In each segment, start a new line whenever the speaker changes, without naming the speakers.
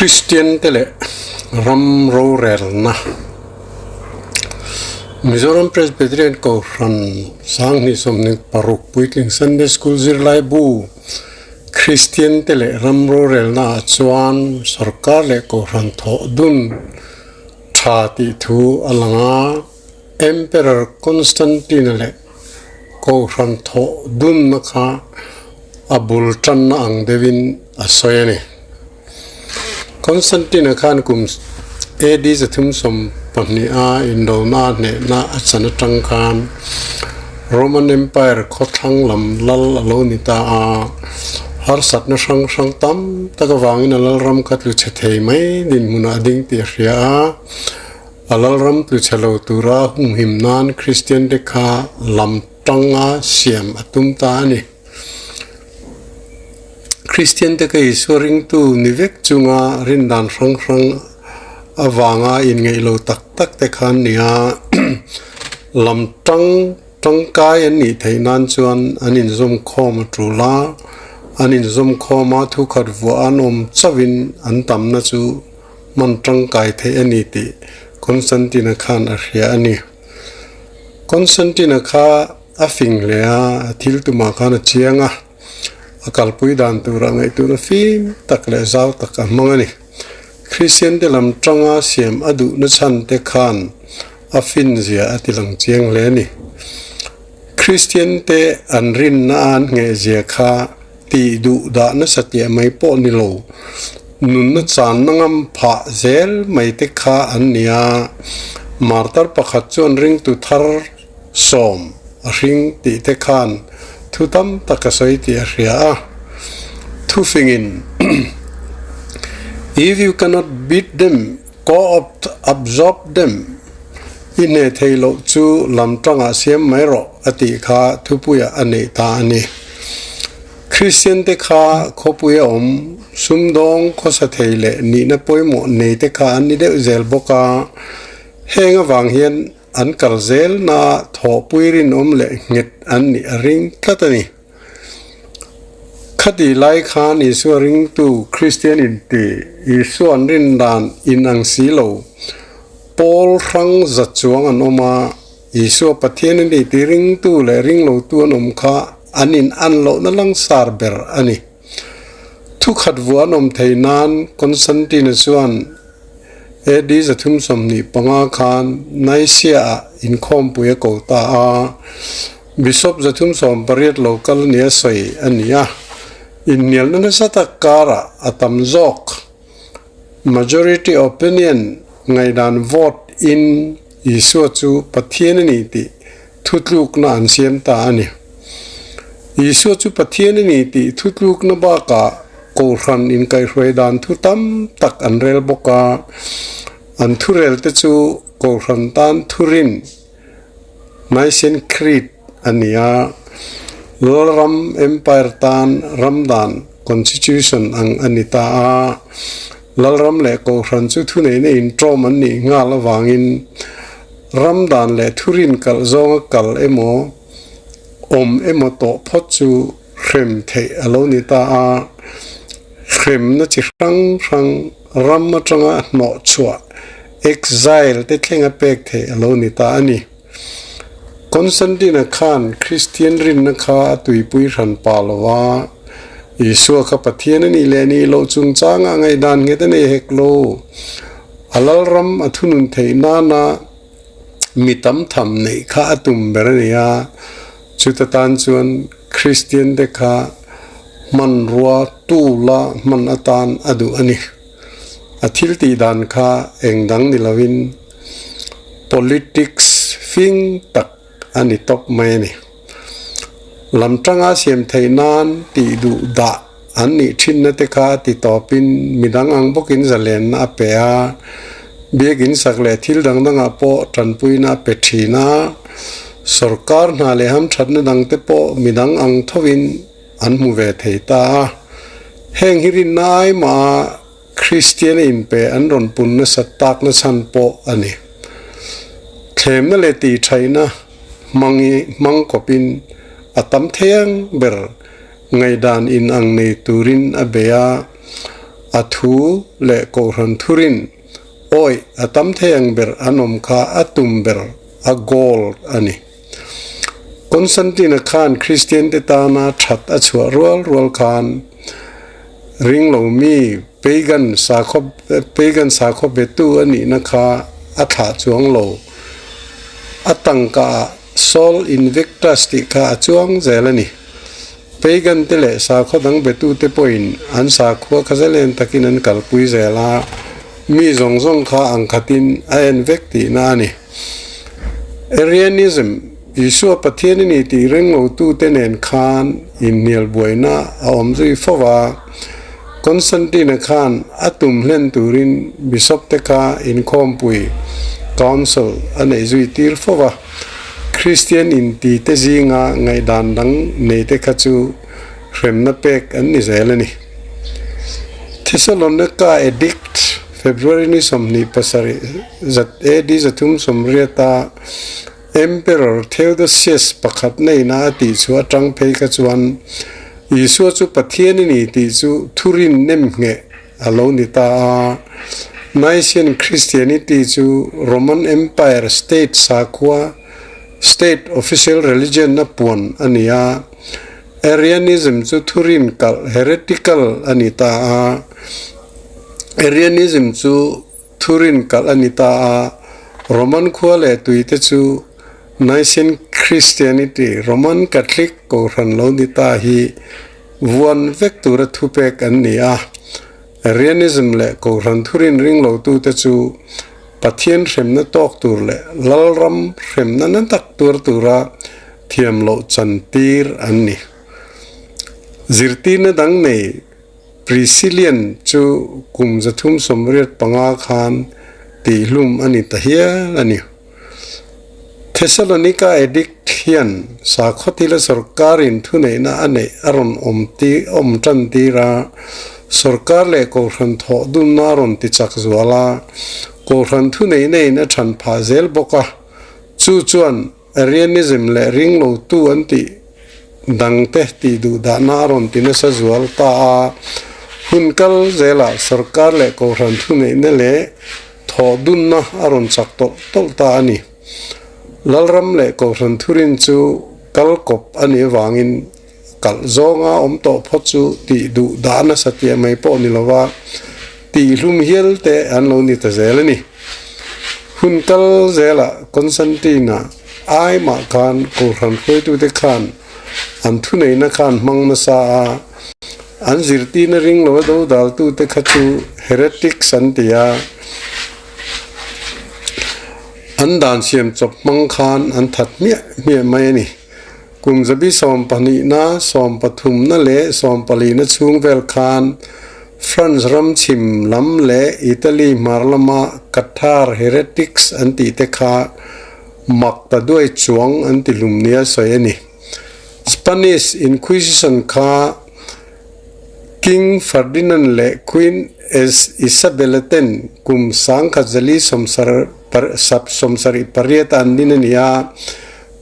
Kristian te leh ram rorelna Mizoram Presbyterian Kohhran 2026 Puitling Sunday School zirlai bu Kristian te leh ram rorelna ah chuan sorkar leh Kohhran thawh dun tha tih thu a lang a, Emperor Constantine-a leh Kohhran thawh dunna kha a bul tanna ang deuhin a sawi a ni. Constantine-a khan kum AD 312 a indona a hnehna a chan atang khan Roman Empire khawthlang lam lal a lo ni ta a, harsatna hrang hrang tam tak avangin a lalram kha tlu chhe thei mai dinhmunah a ding tih a hria a. A lalram tlu chhe lo tura humhim nan Kristiante kha lam tanga siam a tum ta a ni. Kristiante kha Isua ringtu ni vek chunga rindan hrang hrang avanga inngeih lo tak tak te kha an ni a, lam tang tangkai an nih theih nan chuan an inzawm khawm a tul a, an inzawm khawm a thukhat vuah an awm chauhin an tamna chu hman tangkai theih a ni tih Constantine-a khan a hria a ni. Constantine-a kha a fing hle a, a thil tumah khan a chiang a, a kalpui dan tura ngaihtuahna fim tak leh zau tak a hmang a ni. Kristiante lam tanga siam a duhna chhan te khan a finzia a ti lang chiang hle a ni. Kristiante an rinna a an nghehzia kha tih duh dah nasa tih mai pawh ni lo, nunna channa ngam phah zel mai te kha an ni a. Martar pakhat chuan ringtu thar sawm a hring tih te khan thu tam tak a sawi tih a hria a. Thufingin, If you cannot beat them, co-opt, absorb them, i hne thei loh chu lam tangah siam mai rawh a tih kha thupuiah a neih ta a ni. Kristian te kha khawpui a awm, sumdawng, khawsa thei leh nihna pawimawh nei te kha an ni deuh zel bawk a, heng avang hian an kal zelna thawhpui rinawm leh nghet an nih a ring tlat a ni. Khati lai khan Isua ringtu Kristian inti Isua an rin dan in ang si lo. Pawl hrang za chuang an awm a, Isua Pathian a ni tih ringtu leh ring lotu an awm kha an in an lohna langsar ber a ni. Thukhat vuah an awm thei nan Constantine-a chuan AD 325 khan Nicaea-ah inkhawmpui a ko ta a. Bishop 380 lo kal nia sawi a ni a, inhnialna nasa tak karah a tam zawk, majority opinion, ngaihdan vote in Isua chu Pathian a ni tih thutlukna an siam ta a ni. Isua chu Pathian a ni tih thutlukna bakah Kohhran inkaihhruai dan thu tam tak an rel bawk a, an thurel te chu Kohhran tan thurin, Nicene Creed a ni a, Lalram Empire tan ramdan, Constitution, ang a ni ta a. Lalram leh Kohhran chu thuneihna inṭawm an nih nghal avangin ramdan leh thurin kalh zawnga kal emaw, awm emaw tawh phawt chu hrem theih a lo ni ta a. Hremna chi hrang hrang ram atanga hnawhchhuah, exile, te thlenga pek theih a lo ni ta a ni. Constantine-a khan Kristian rinna kha a tuipui hran pah lo a, Isua kha Pathian a nih leh nih loh chungchanga ngaihdan nghet a nei hek lo. A lalram a thunun theih nana mi tam tham neih kha a tum ber a ni a, chuta tan chuan Kristian te kha hmanrua tula hman atan a duh a ni. A thil tih dan kha eng dang ni lovin politics fing tak a ni tawp mai a ni. Lam tanga siam theih nan tih duh dah an nih thinna te kha ti tawpin midang ang bawkin zalenna a pe a, biakin sak leh thil dang dangah pawh tanpuina a pe thin a, sorkar hna leh hamthatna dangte pawh midang ang thovin an hmu ve thei ta a. Heng hi rinna ai maha Kristian a inpe an rawn pun nasat takna chhan pawh a ni. Thlemna leh tihṭhaihna hmangi hmang kawpin a tam thei ang ber ngaihdan in ang nei turin a bei a. A thu leh Kohhran thurin awih a tam thei ang ber an awm kha a tum ber, a goal, a ni. Constantine-a khan Kristiante tana that a chhuah rual rual khan ringlo mi pagan sakhaw pagan sakhaw betu a nihna kha a thlah chuang lo. A tangka ah Sol Invictus tih kha a chuang zel a ni. Pagan te leh sakhaw dang betute pawhin an sakhua kha zalen takin an kalpui zel a, mi zawng zawng kha ang khatin a en vek tihna a ni. Arianism, Isua Pathian a ni tih ring lotute nen khan inhnial buaina a awm zui fo va. Constantine-a khan a tum hlen turin bishop te kha inkhawmpui, council, a neih zui tir fo va. Kristian inti te zinga ngaihdan dang nei te kha chu hremna pek an ni zel a ni. Thessalonica Edict, February ni 27, AD 380-a Emperor Theodosius pakhat neihna a tih chu atang phei kha chuan Isua chu Pathian a ni tih chu thurin nem ngheh a lo ni ta a. Nicene Christianity chu Roman Empire state sakhua, state official religion, a puan a ni a. Arianism chu thurin kalh, heretical, a ni ta a. Arianism chu Thurin kalh a ni ta a, Roman khua leh tuite chu Nicene Christianity, Roman Catholic kohhran lo ni ta hi vuan vek tura thupek an ni a. Arianism leh kohhran thurin ring lotute chu Pathian hremna tawk tur leh Lalram hremna na tak tuar tura thiam loh chantir an ni. Zirtirna dang nei Priscillian chu kum 385 khan tihhlum a ni ta hial a ni. Thessalonica Edict hian sakhaw thila sorkarin thuneihna a neih a rawn awm ti awm tan tir a, sorkar leh kohhran thawh dunna a rawn ti chak zual a, kohhran thuneihna in a than phah zel bawk a, chu chuan Arianism leh ringlotu an tih dangte tih duh dahna a rawn ti nasa zual ta a, hun kal zelah sorkar leh kohhran thuneihna leh thawh dunna a rawn chak tawlh tawlh ta a ni. Lalram leh kohhran thurin chu kal kawp a nih avangin kalh zawnga awm tawh phawt chu tih duh dah nasa tih mai pawh ni lova tihhlum hial te an lo ni ta zel a ni. Hun kal zelah Constantine-a ai mah khan Kohhran hruaitute khan an thuneihna khan hmang nasa a, an zirtirna ring lo a dodaltute kha chu heretics an ti a, an dan siam chawp hmang khan an that hmiah hmiah mai a ni. Kum zabi sawmpahnihna, sawmpathumna leh sawmpalina chhung vel khan France ram chhim lam leh Italy hmar lama Cathar heretics an tih te kha mak ta duai chuang an ti hlum nia sawi a ni. Spanish Inquisition kha King Ferdinand leh Queen Isabella ten kum 1004 sawmsarih pariat a an din a ni a.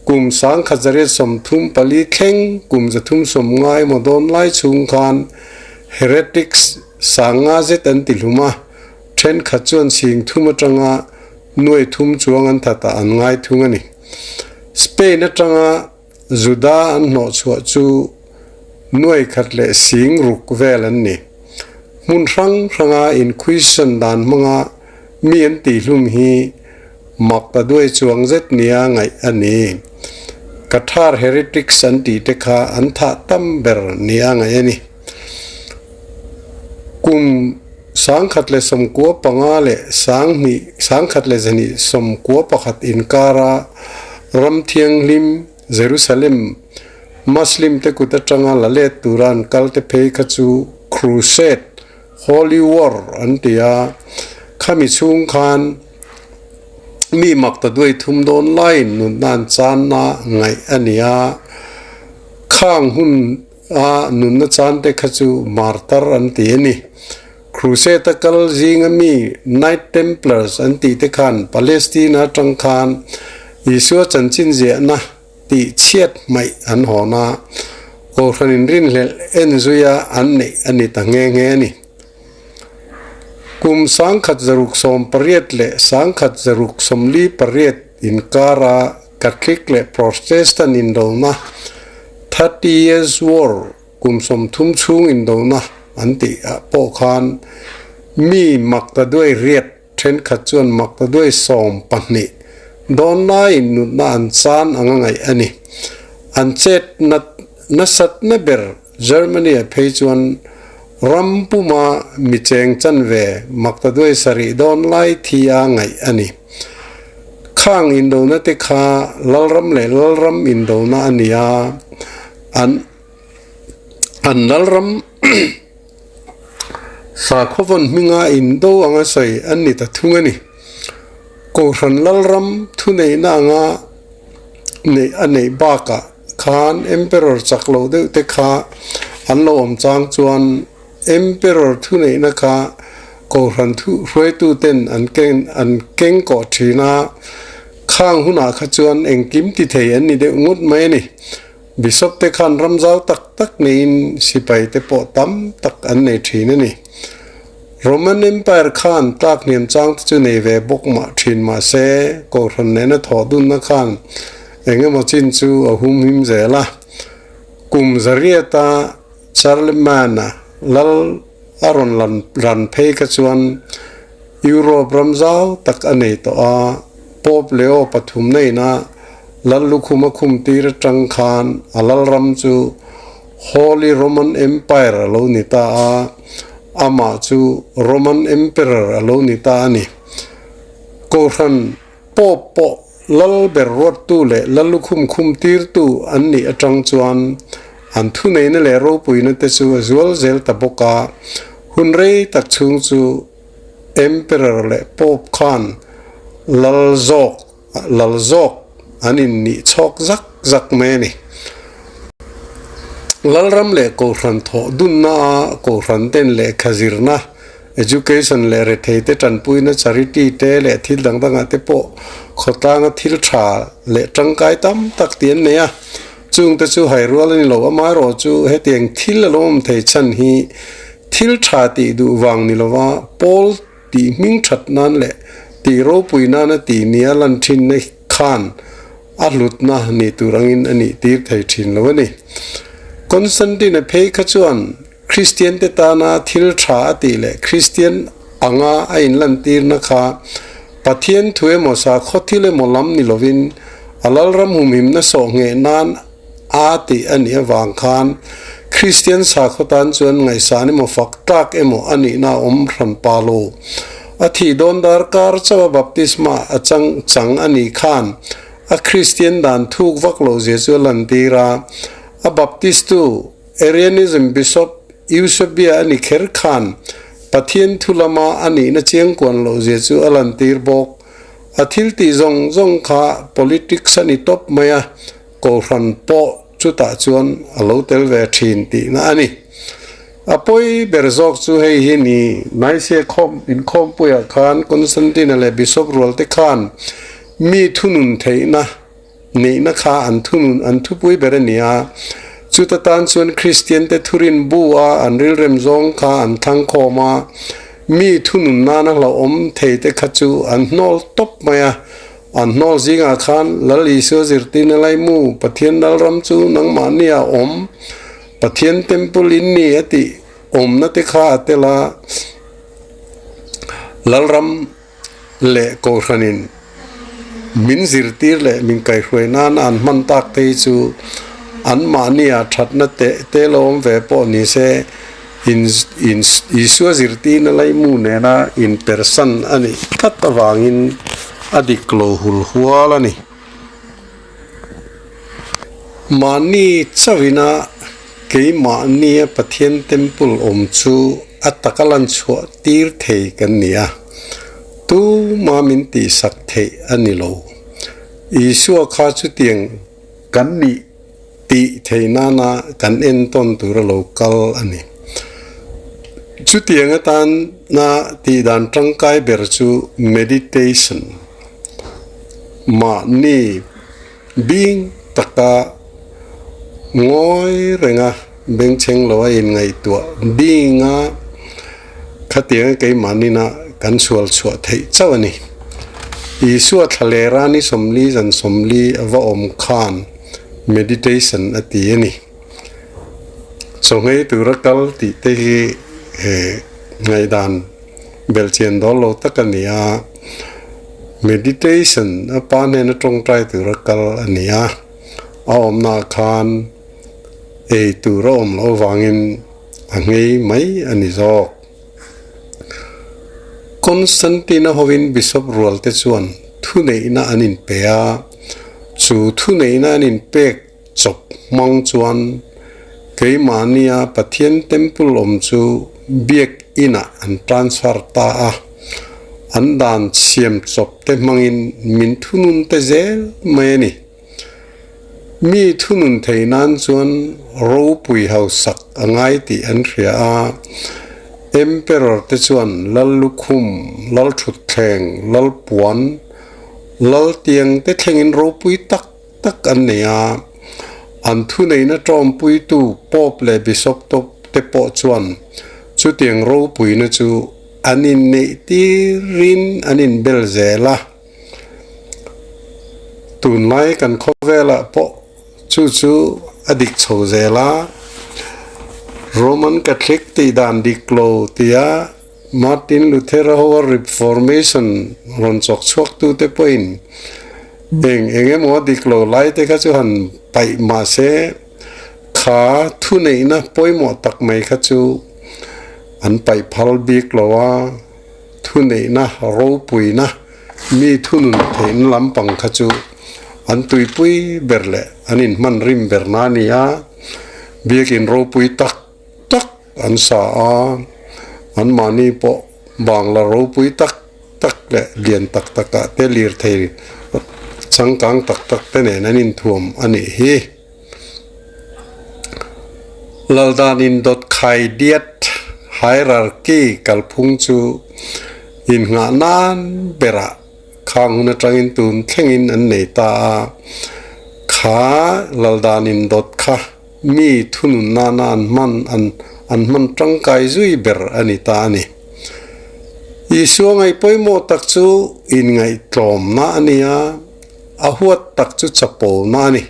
Kum 1934 thleng kum 350 emaw dawn lai chhung khan heretics sanga zet an ti hlum a, thenkhat chuan sing thum atanga nuai thum chuang an that ah an ngai thung a ni. Spain atanga Juda an hnawh chhuah chu nuai khat leh sing ruk vel an ni. Hmun hrang hranga Inquisition dan hmanga mi an tihhlum hi Mak ta duai chuang zet nia ngaih a ni. Cathar heretics an tih te kha an thah tam ber nia ngaih a ni. Kum 1995 leh 1921 inkara ram thianghlim Jerusalem Muslim te kut atanga la let tura an kal te phei kha chu Crusade, Holy War, an ti a, khami chhung khan Mi mak ta duai thum dawn laiin nunna an channa ngaih a ni a, khang hun a nunna chan te kha chu martar an ti a ni. Crusade a kal zinga mi Knight Templars an tih te khan Palestina atang khan Isua chanchin ziahna tih chhiat hmaih an hawn a, Kohhran inrinhlelh en zuia an neih a ni ta nghe nghe a ni. Kum 1618 leh 1648 inkara Catholic leh Protestant indona, Thirty Years War, kum 30 chhung indona an tih ah pawh khan mi maktaduai riat thenkhat chuan maktaduai 12 dawn laiin nutna an chan anga ngaih a ni. An chet nat nasatna ber Germany-ah phei chuan ram puma mi cheng chanve maktaduai 7 dawn lai thi a ngaih a ni. Khang indona te kha lalram leh lalram indona a ni a, an an lalram sakhawvawn hminga indo anga sawi an ni ta thung a ni. Kohhran lalram thuneihna anga neih a neih bakah khan Emperor chak lo deuh te kha an lo awm chang chuan Emperor thuneihna kha Kohhran thuhruaitu ten an keng an keng kawh thin a, khang hunah kha chuan engkim ti thei an ni deuh ngut mai a ni. Bishop te khan ram zau tak tak neiin sipai te pawh tam tak an nei thin a ni. Roman Empire khan tlak hniam chang te chu nei ve bawk mah thin mah se, Kohhran nena thawh dunna khan eng emaw chin chu a humhim zel a. Kum zariata Charlemagne-a lal a rawn lan ran phei kha chuan Europe ram zau tak a nei tawh a, Pope Leo pathumna ina lal lukhum a khum tir atang khan a lal ram chu Holy Roman Empire a lo ni ta a, amah chu Roman Emperor a lo ni ta a ni. Kohhran Pope pawh lal ber ruattu leh lal lukhum khum tirtu an nih atang chuan an thuneihna leh ropuina te chu a zual zel ta bawk a, hun rei tak chhung chu Emperor leh Pope khan lal zawk lal zawk an innih chhawk zak zak mai a ni. Lalram leh Kohhran thawh dunna a Kohhran ten lehkha zirna, education, leh rethei te tanpuina, charity, te leh thil dang dangah te pawh khawtlanga thil tha leh tangkai tam tak tih an nei a. Chung te chu hai rual a ni lo, amaherawh chu hetiang thil a lo awm thei chhan hi thil tha tih duh vang ni lova pawl tih hming that nan leh tih ropui nana tih nia lan thinna khan a hlutna ni tur angin a nih tir thei thin lo a ni. Constantine-a phei kha chuan Kristian te tana thil tha a tih leh Kristian anga a inlantirna kha Pathian thu emaw sakhaw thil emaw lam ni lovin a lalram humhimna sawh ngheh nan a tih a nih avang khan Kristian sakhaw tan chuan ngaihsan emaw fak tlak emaw a nihna a awm hran pa lo. A thih dawn darkar chauh a baptisma a chang chang a nih khan a Kristian dan thuk vak lo zia chu a lantir a, a baptistu Arianism Bishop Eusebia a ni kher khan Pathian thu lama a nihna chiangkuan loh zia chu a lantir bawk. A thil tih zawng zawng kha politics a ni tawp mai a, Kohhran pawh chutah chuan a lo tel ve thin tihna a ni. A pawi ber zawk chu hei hi ni, Nicaea khawm inkhawmpuiah khan Constantine-a leh Bishop rualte khan mi thunun theihna neihna kha an thunun an thupui ber a ni a, chuta tan chuan Kristiante thurin bu a an rilrem zawng kha an thlang khawm a, mi thunun nana hlauhawm theite kha chu an hnawl tawp mai a, an hnawl zingah khan Lal Isua zirtirna laimu Pathian Lalram chu nangmahni a awm, Pathian Temple in ni a tih awmna te kha a tel a, Lalram leh Kohhranin min zirtir leh min kaihhruai nana an hman tak te hi chu anmahnia thatna teh te lo awm ve pawh ni se in in Isua zirtirna laimu nena inpersan a nih tlat avangin a dik lo hul hual a ni. Mahni chauhina keimahnia Pathian Temple awm chu a taka lan chhuah tir thei kan ni a, tuma min tihsak theih a ni lo. Isua kha chutiang kan nih tih theih nana kan entawn tur a lo kal a ni. Chutiang atana tih dan tangkai ber chu meditation, mahni bing taka ngawi renga bengchheng lo a inngaihtuah binga. Khatianga keimahnin a kan sual chhuah theih chauh a ni. Isua thlalera ni 40 zan 40 a va awm khan meditation a ti a ni. Chawhmei tura kal tih te hi ngaihdan belhchian dawl lo tak a ni a, meditation a pa hnena tawngtai tura kal a ni a, a awmna ah khan ei tur a awm loh avangin a nghei mai a ni zawk. Constantine-a hovin Bishop rual te chuan thuneihna an inpe a, chu thuneihna an inpek chawp hmang chuan keimahnia Pathian temple awm chu biak inah an transfer ta a, an dan siam chawp te hmangin min thunun te zel mai a ni. Mi thunun thei nan chuan ropui hausak a ngai tih an hria a, Emperor te chuan lal lukhum, lal thutthleng, lal puan, lal tiang te thlengin ropui tak tak an nei a, an thuneihna tawmpuitu Pope leh Bishop te pawh chuan chutiang ropuina chu an inneih tirin an inbel zel a. Tunlai kan khawvelah pawh chu chu a dik chho zel a, Roman Catholic tih dan dik lo tia Martin Luther-a hoa Reformation rawn chawk chhuaktute pawhin eng eng emaw a dik lo lai te kha chu han paih mah se, kha thuneihna pawimawh tak mai kha chu an paih phal bik lo a, thuneihna ropuina mi thunun theihna lampang kha chu an tuipui ber leh an inhman rim ber na a ni a, biakin ropui tak tak an sa a, anmahni pawh bangla ropui tak tak leh lian tak takah te lirthei changkang tak tak te nen an inthuam a nih hi. Laldanin dawt khai diat hierarchy kalphung chu innghah nan berah Khang hun atangin tun thlengin an nei ta a, kha Laldanin dawt kha Mi thunun nana an hman an an hman tangkai zui ber a ni ta a ni. Isua ngaih pawimawh tak chu inngaihtlawmna a ni a, a huat tak chu chapawlna a ni.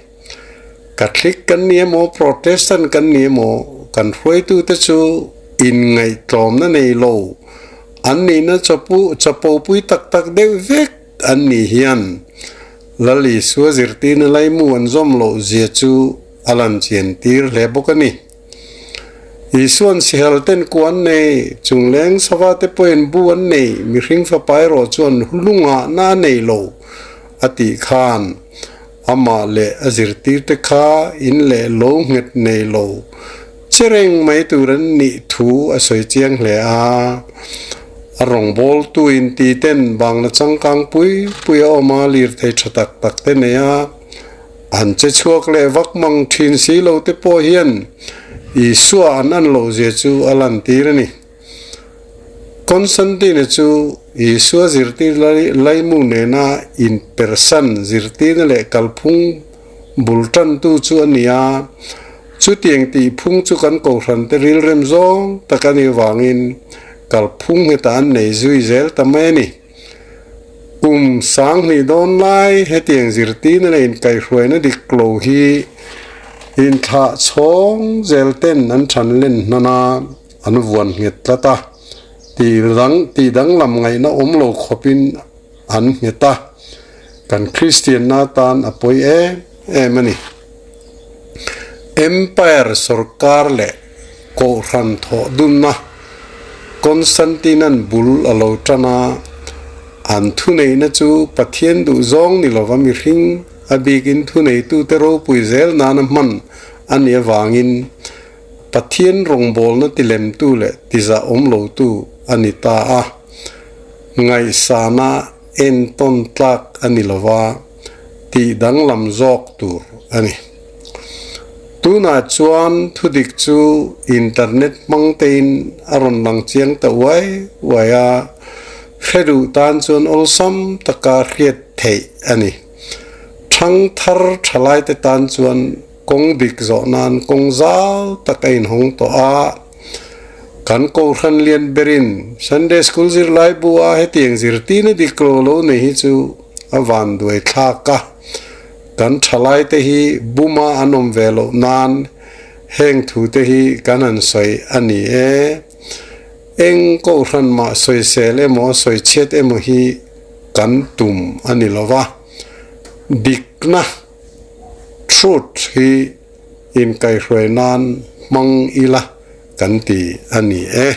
Catholic kan ni emaw, Protestant kan ni emaw, kan hruaitute chu inngaihtlawmna nei lo an nihna chapu chapopui tak tak deuh vek an nih hian Lal Isua zirtirna laimu an zawm loh zia chu a lan chian tir hle bawk a ni. Isua'n sihal ten ku an nei, chungleng sava te pawhin bu an nei, mihring fapa erawh chuan hlungahna a nei lo a tih khan amah leh a zirtirte kha in leh lo nghet nei lo che reng mai tur an nih thu a sawi chiang hle a. A rawngbawltu inti ten bangla changkang pui pui a awm a, lirthei tha tak tak te nei a. An che chhuak leh vak mang thin si lo te pawh hian Isua an an loh zia chu a lantir a ni. Constantine chu Isua zirtir laimu nena inpersan zirtirna leh kalphung bul tantu chu a ni a, chutiang tihphung chu kan kohhrante rilrem zawng tak a nih avangin kalphung hetah an nei zui zel ta mai a ni. Kum 2000 dawn lai hetiang zirtirna leh inkaihhruaina dik lo hi inthlah chhawng zel ten an than len hnan a, an vuan nghet tlat a, tih dang tih danglam ngaihna awm lo khawpin an nghet a, kan Kristianna tan a pawi em em a ni. Empire sorkar leh Kohhran thawh dunna Constantine-a'n bul a lo tan a, an thuneihna chu Pathian duhzawng ni lova mihring a bikin thuneitute ropui zel nana hman a nih avangin Pathian rawngbawlna tilemtu leh tizah awm lotu a ni ta a, ngaihsana entawn tlak a ni lova tih danglam zawk tur a ni. Tunah chuan thudik chu internet hmang tein a rawn lang chiang ta uai uai a, hre duh tan chuan awlsam taka hriat theih a ni. Thang thar thalaite tan chuan kawng dik zawh nan kawng zau tak a inhawng tawh a. Kan Kohhran lian berin Sunday School zirlai bu a hetiang zirtirna dik lo lo nei hi chu a van duai thlak a. Kan thalai te hi buma an awm ve loh nan heng thu te hi kan han sawi a ni e. Eng Kohhran mah sawisel emaw sawichhiat emaw hi kan tum a ni lo va. Dikna, truth, hi inkaihhruai nan hmang ila kan ti a ni e.